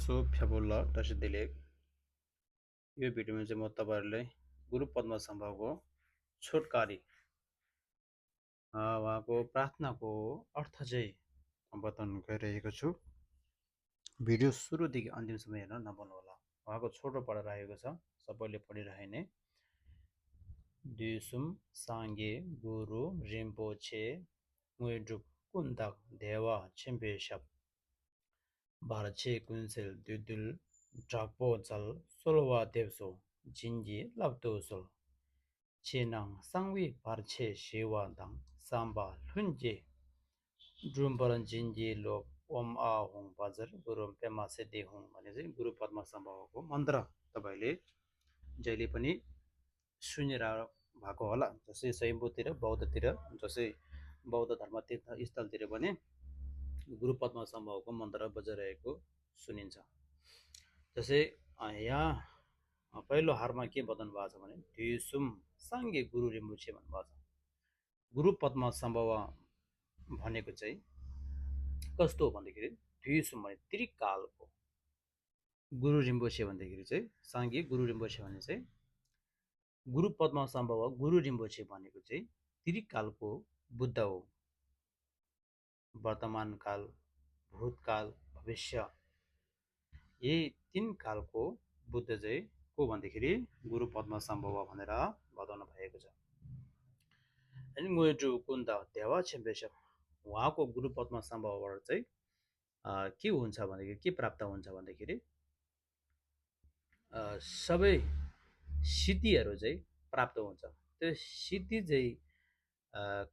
So फ्याबुल्ला टसिदिलेक यो भिडियोमा चाहिँ म तपाईहरुलाई गुरु पद्मसम्भवको छोटकारी उहाँको प्रार्थनाको अर्थ चाहिँ बताउन गइरहेको छु। भिडियो सुरुदेखि अन्तिमसम्म हेर्न नभुल्नुहोला। उहाँको छोटो पढ रहेको छ, सबैले पढिरहने। द्युसुम साङ्गे गुरु रिम्पोछे मुइड्रुप कुन्दाक देवा छिम्पेशप भारछे कुन्सेल द्युदुल ड्राकपो जल सोलवा देवसो जिन्जी लब्दोसो चेनाङ साङ्वी भारछे सेवा दाङ साम्बा लुन्जे ड्रुम्बरन जिन्जी लोक ओम आ हुङ बजर गुरु पेमा सिद्धि हुङ भने चाहिँ गुरु पद्मसम्भवको मन्त्र तपाईले जहिले पनि सुनेर भएको होला। जस्तै शैवतिर बौद्धतिर जस्तै बौद्ध धर्म तीर्थ स्थलतिर पनि गुरु पद्मसम्भवको मन्त्र बजाइरहेको सुनिन्छ। जस्तै यहाँ पहिलो हारमा के बताउनु भएको छ भने द्युसुम साङ्गे गुरु रिम्पोछे भन्नुभएको छ। गुरु पद्मसम्भव भनेको चाहिँ कस्तो हो भन्दाखेरि द्युसुम भने त्रिकालको, गुरु रिम्पोछे भन्दाखेरि चाहिँ साङ्गे गुरु रिम्पोछे भने चाहिँ गुरु पद्मसम्भव गुरु रिम्पोछे भनेको चाहिँ त्रिकालको बुद्ध हो। वर्तमान काल, भूतकाल, भविष्य यही तीन कालको बुद्ध चाहिँ को भन्दाखेरि गुरु पद्मसम्भव भनेर बताउनु भएको छ। अनि गोइटु कुन्द देवा छिम्पेशप उहाँको गुरु पद्मसम्भवबाट चाहिँ के हुन्छ भन्दाखेरि के प्राप्त हुन्छ भन्दाखेरि सबै सिद्धिहरू चाहिँ प्राप्त हुन्छ। त्यो सिद्धि चाहिँ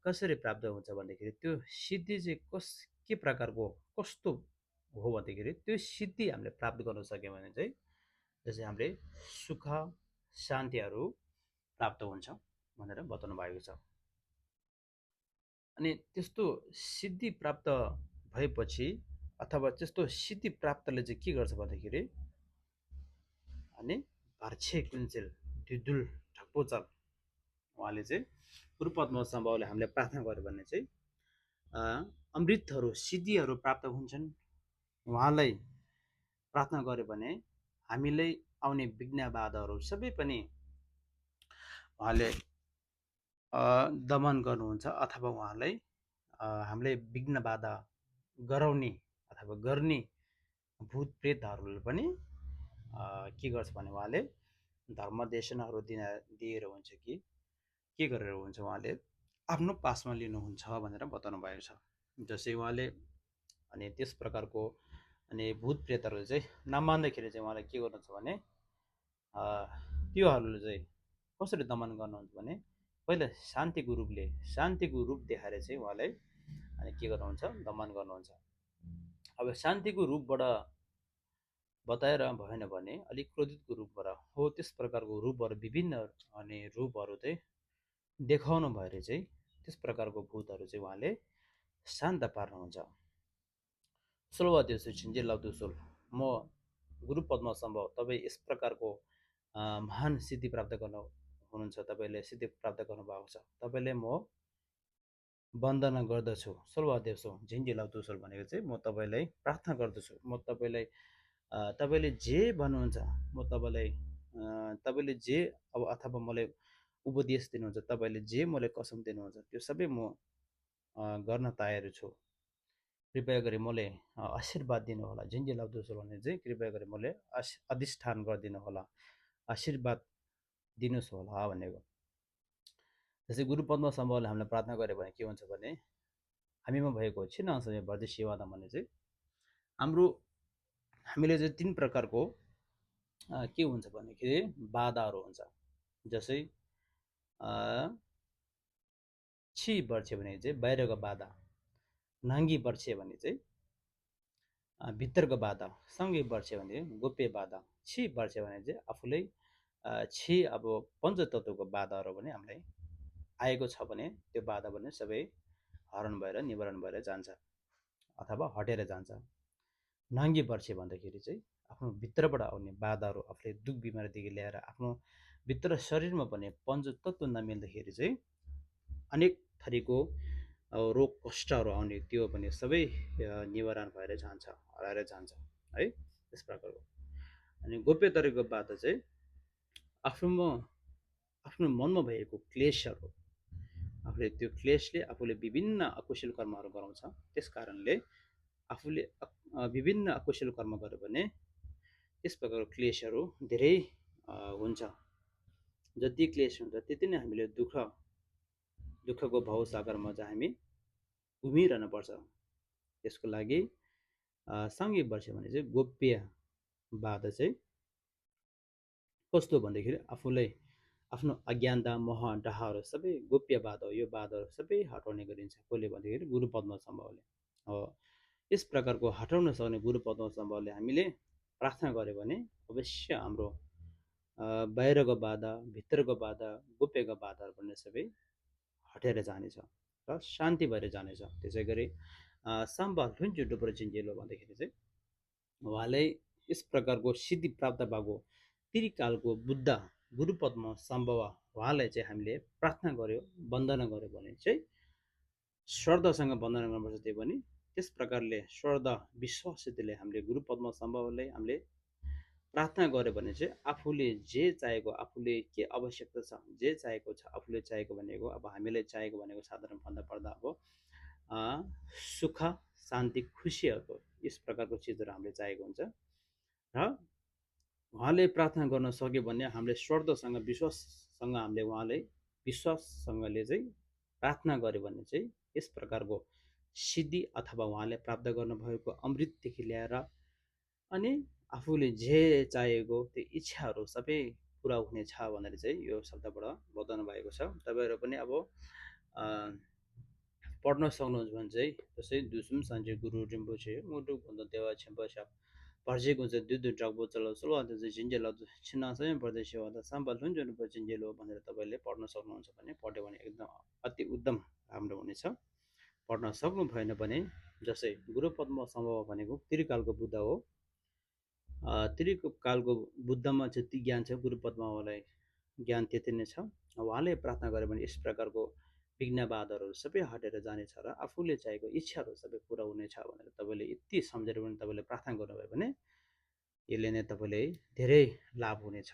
कसरी प्राप्त हुन्छ भन्दाखेरि त्यो सिद्धि चाहिँ के प्रकारको कस्तो हो भन्दाखेरि त्यो सिद्धि हामीले प्राप्त गर्न सक्यौँ भने चाहिँ जस्तै हामीले सुख शान्तिहरू प्राप्त हुन्छ भनेर बताउनु भएको छ। अनि त्यस्तो सिद्धि प्राप्त भएपछि अथवा त्यस्तो सिद्धि प्राप्तले चाहिँ के गर्छ भन्दाखेरि अनि भर्छे कुन्चेल द्युदुल ढक्पोचल उहाँले चाहिँ गुरु पद्मसम्भवले हामीले प्रार्थना गर्यो भने चाहिँ अमृतहरू सिद्धिहरू प्राप्त हुन्छन्। उहाँलाई प्रार्थना गर्यो भने हामीलाई आउने विघ्न बाधाहरू सबै पनि उहाँले दमन गर्नुहुन्छ अथवा उहाँलाई हामीले विघ्न बाधा गराउने अथवा गर्ने भूत प्रेतहरूले पनि के गर्छ भने उहाँले धर्मदेशनाहरू दिएर हुन्छ कि के गरेर हुन्छ उहाँले आफ्नो पासमा लिनुहुन्छ भनेर बताउनु भएको छ। जस्तै उहाँले अनि त्यस प्रकारको अनि भूत प्रेतहरू चाहिँ नमान्दाखेरि चाहिँ उहाँले के गर्नुहुन्छ भने त्योहरूले चाहिँ कसरी दमन गर्नुहुन्छ भने पहिला शान्तिको रूप देखाएर चाहिँ उहाँलाई अनि के गर्नुहुन्छ दमन गर्नुहुन्छ। अब शान्तिको रूपबाट बताएर भएन भने अलिक क्रोधितको रूपबाट हो त्यस प्रकारको रूपहरू विभिन्न अनि रूपहरू चाहिँ देखाउनु भएर चाहिँ त्यस प्रकारको भूतहरू चाहिँ उहाँले शान्त पार्नुहुन्छ। सोलवा देवसो छिन्जे लब्दुसोल म गुरु पद्मसम्भव तपाईँ यस प्रकारको महान सिद्धि प्राप्त गर्नु हुनुहुन्छ, तपाईँले सिद्धि प्राप्त गर्नुभएको छ, तपाईँले म वन्दना गर्दछु। सोलवा देवसो झिन्जी लब्दुसोल भनेको चाहिँ म तपाईँलाई प्रार्थना गर्दछु, म तपाईँलाई तपाईँले जे भन्नुहुन्छ म तपाईँले जे अब अथवा मलाई उपदेश दिनुहुन्छ, तपाईँले जे मलाई कसम दिनुहुन्छ त्यो सबै म गर्न तयार छु। कृपया गरी मलाई आशीर्वाद दिनुहोला। झिन्जी लब्दुसोल भने चाहिँ कृपया गरी मलाई अधिष्ठान गरिदिनु होला, आशीर्वाद दिनुहोस् होला भनेको। जस्तै गुरु पद्मसम्भवले हामीलाई प्रार्थना गऱ्यो भने के हुन्छ भने हामीमा भएको छिन समय भर्दै सेवादा भने चाहिँ हामीले चाहिँ तीन प्रकारको के हुन्छ भन्दाखेरि बाधाहरू हुन्छ। जस्तै छि बढ्छ भने चाहिँ बाहिरको बाधा, नाङ्गी बढ्छ भने चाहिँ भित्रको बाधा, सँगै बढ्छ भने गोप्य बाधा, छि बढ्छ भने चाहिँ आफूलाई छि अब पञ्चतत्त्वको बाधाहरू पनि हामीलाई आएको छ भने त्यो बाधा पनि सबै हरण भएर निवारण भएर जान्छ अथवा हटेर जान्छ। नाङ्गी बढ्छ भन्दाखेरि चाहिँ आफ्नो भित्रबाट आउने बाधाहरू आफूले दुख बिमारीदेखि ल्याएर आफ्नो भित्र शरीरमा पनि पञ्चतत्त्व नमिल्दाखेरि चाहिँ अनेक थरीको रोग कष्टहरू आउने त्यो पनि सबै निवारण भएर जान्छ, हराएर जान्छ है। यस प्रकारको। अनि गोप्य तरिकाको बाधा चाहिँ आफ्नो आफ्नो मनमा भएको क्लेशहरू, आफूले त्यो क्लेशले आफूले विभिन्न अकुशल कर्महरू गराउँछ। त्यस कारणले आफूले विभिन्न अकुशल कर्म गर्यो भने त्यस प्रकारको क्लेशहरू धेरै हुन्छ। जति क्लेश हुन्छ त्यति नै हामीले दुःखको भवसागरमा चाहिँ हामी घुमिरहनु पर्छ। त्यसको लागि साङ्गिक वर्ष भने चाहिँ गोप्य बाधा चाहिँ कस्तो भन्दाखेरि आफूलाई आफ्नो अज्ञानता मोह डाहहरू सबै गोप्य बाधा हो। यो बाधाहरू सबै हटाउने गरिन्छ कसले भन्दाखेरि गुरु पद्म सम्भवले हो। यस प्रकारको हटाउन सक्ने गुरु पद्म सम्भवले हामीले प्रार्थना गऱ्यो भने अवश्य हाम्रो बाहिरको बाधा, भित्रको बाधा, गोप्यको बाधाहरू पनि सबै हटेर जानेछ र शान्ति भएर जानेछ। त्यसै गरी साम्बा लुन्चु डुप्रो चिन्जेलो भन्दाखेरि चाहिँ उहाँले यस प्रकारको सिद्धि प्राप्त भएको त्रिकालको बुद्ध गुरुपद्म सम्भव उहाँलाई चाहिँ हामीले प्रार्थना गर्यो, वन्दना गर्यो भने चाहिँ श्रद्धासँग वन्दना गर्नुपर्छ। त्यही पनि त्यस प्रकारले श्रद्धा विश्वासले हामीले गुरुपद्म सम्भवलाई हामीले प्रार्थना गर्यो भने चाहिँ आफूले जे चाहेको, आफूले के आवश्यकता छ, जे चाहेको छ, आफूले चाहेको भनेको अब हामीले चाहेको भनेको साधारण भन्दा पर्दा अब सुख, शान्ति, खुसीहरूको यस प्रकारको चिजहरू हामीले चाहेको हुन्छ र उहाँले प्रार्थना गर्न सक्यो भने हामीले श्रद्धासँग विश्वाससँग हामीले उहाँलाई विश्वाससँगले चाहिँ प्रार्थना गर्यो भने चाहिँ यस प्रकारको सिद्धि अथवा उहाँले प्राप्त गर्नुभएको अमृतदेखि ल्याएर अनि आफूले जे चाहेको त्यो इच्छाहरू सबै पुरा हुनेछ भनेर चाहिँ यो शब्दबाट बताउनु भएको छ। तपाईँहरू पनि अब पढ्न सक्नुहुन्छ भने चाहिँ जस्तै दुसुम सान्चे गुरु रिम्पोछे मुटु भन्दा देवा छेम्पा पर्जेको चाहिँ दुध ट्रकबो चलाउ चलो अन्त चाहिँ झिन्जेल छिन्नासम्म प्रदेश हो अन्त साम्पाल हुन्छ झिन्जेल हो भनेर तपाईँले पढ्न सक्नुहुन्छ भने पढ्यो भने एकदम अति उत्तम राम्रो हुनेछ। पढ्न सक्नु भएन भने जस्तै गुरुपद्म सम्भव भनेको त्रिकालको बुद्ध हो। त्रिकालको बुद्धमा जति ज्ञान छ गुरुपद्मलाई ज्ञान त्यति नै छ। उहाँले प्रार्थना गर्यो भने यस प्रकारको विघ्न बाधाहरू सबै हटेर जानेछ र आफूले चाहेको इच्छाहरू सबै पुरा हुनेछ भनेर तपाईँले यति सम्झेर पनि तपाईँले प्रार्थना गर्नुभयो भने यसले नै तपाईँले धेरै लाभ हुनेछ।